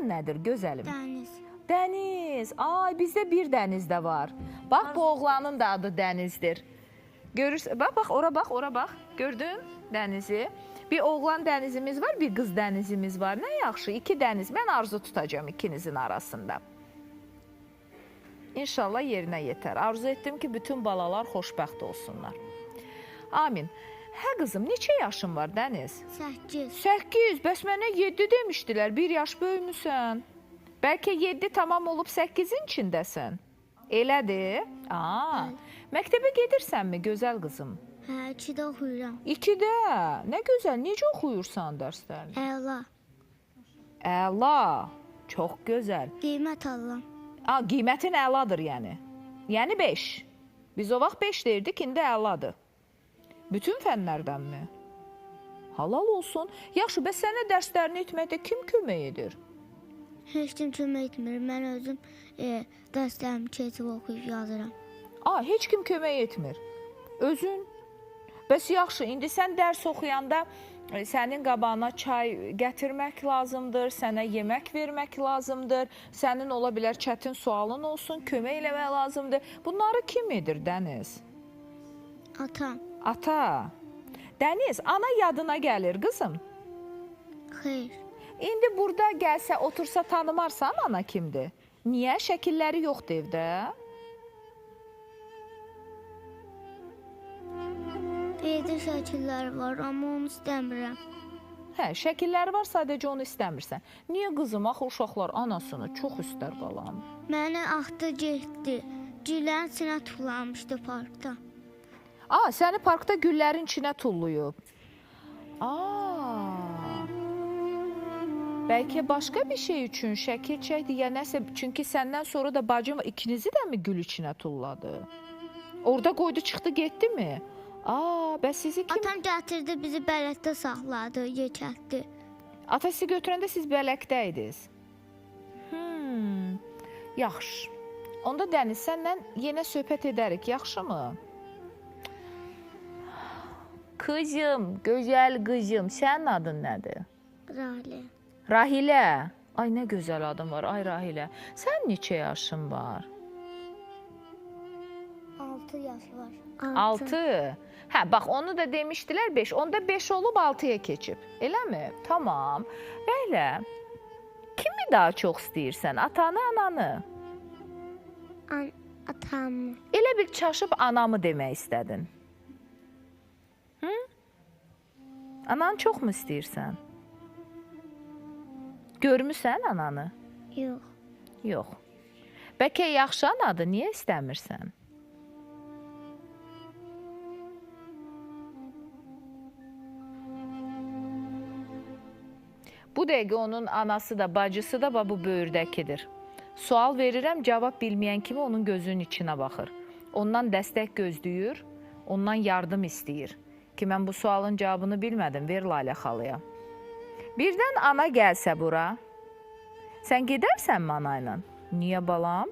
adın nədir, gözəlim? Dəniz. Dəniz. Ay, bizdə bir Dəniz də var. Bax, bu oğlanın da adı Dənizdir. Görürsən, bax, bax, ora bax, ora bax. Gördün Dənizi? Bir oğlan Dənizimiz var, bir qız Dənizimiz var. Nə yaxşı, iki Dəniz. Mən arzu tutacağam ikinizin arasında. İnşallah yerinə yetər. Arzu etdim ki, bütün balalar xoşbəxt olsunlar. Amin. Hə qızım, neçə yaşın var Dəniz? 8. 8. Bəs mənə 7 demişdilər. Bir yaş böyümüsən. Bəlkə 7 tamam olub 8-in içindəsən. Elədir? Aa, məktəbə gedirsənmi gözəl qızım? Hə, 2-də oxuyuram. 2-də. Nə gözəl. Necə oxuyursan dərslərini? Əla. Əla. Çox gözəl. Qiymət alıram. A, qiymətin əladır yəni. Yəni 5. Biz o vaxt 5 deyirdik, indi əladır. Bütün fənlərdənmi? Halal olsun. Yaxşı, bəs sənə dərslərini etməkdə kim kömək edir? Heç kim kömək etmir. Mən özüm dərslərimi keçib oxuyub yazıram. A, heç kim kömək etmir. Özün? Bəs yaxşı, indi sən dərs oxuyanda sənin qabağına çay gətirmək lazımdır, sənə yemək vermək lazımdır, sənin ola bilər çətin sualın olsun, kömək eləmək lazımdır. Bunları kim edir, Dəniz? Atam. Ata. Dəniz, ana yadına gəlir qızım. Xeyr. İndi burada gəlsə, otursa tanımarsan ana kimdir? Niyə? Şəkilləri yoxdur evdə. Evdə şəkillər var, amma onu istəmirəm. Hə, şəkilləri var, sadəcə onu istəmirsən. Niyə qızım? Axı uşaqlar anasını çox istər balam. Məni atdı, getdi. Güllərin içinə tullanmışdı parkda. A, səni parkda güllərin içinə tullayıb. A. Bəlkə başqa bir şey üçün şəkil çəkdi ya nəsə, çünki səndən sonra da bacım ikinizi də mi gül içinə tulladı? Orada qoydu, çıxdı, getdi mi? Aa, bəs sizi kim? Atam gətirdi, bizi bələkdə saxladı, yekətdi. Ata sizi götürəndə siz bələkdə idiniz. Yaxşı. Onda Dəniz, səndən yenə söhbət edərik, yaxşımı? Qızım, gözəl qızım, sənin adın nədir? Rahilə. Rahilə. Ay, nə gözəl adın var, ay Rahilə. Sən neçə yaşın var? 6 yaş var. 6. Hə, bax, onu da demişdilər 5. Onda 5 olub 6-ya keçib. Eləmi? Tamam. Rəhlə, kimi daha çox istəyirsən? Atanı, ananı? Atamı. Elə bir çaşıb anamı demək istədin. Hı? Ananı çox mu istəyirsən? Görmüsən ananı? Yox. Yox. Bəlkə yaxşı anadır, niyə istəmirsən? Bu dəqiqə onun anası da, bacısı da bu böyürdəkidir. Sual verirəm, cavab bilməyən kimi onun gözünün içinə baxır. Ondan dəstək gözləyir, ondan yardım istəyir. Ki, mən bu sualın cavabını bilmədim, ver Lalə xalaya. Birdən ana gəlsə bura, sən gedərsənmi ana ilə? Niyə balam?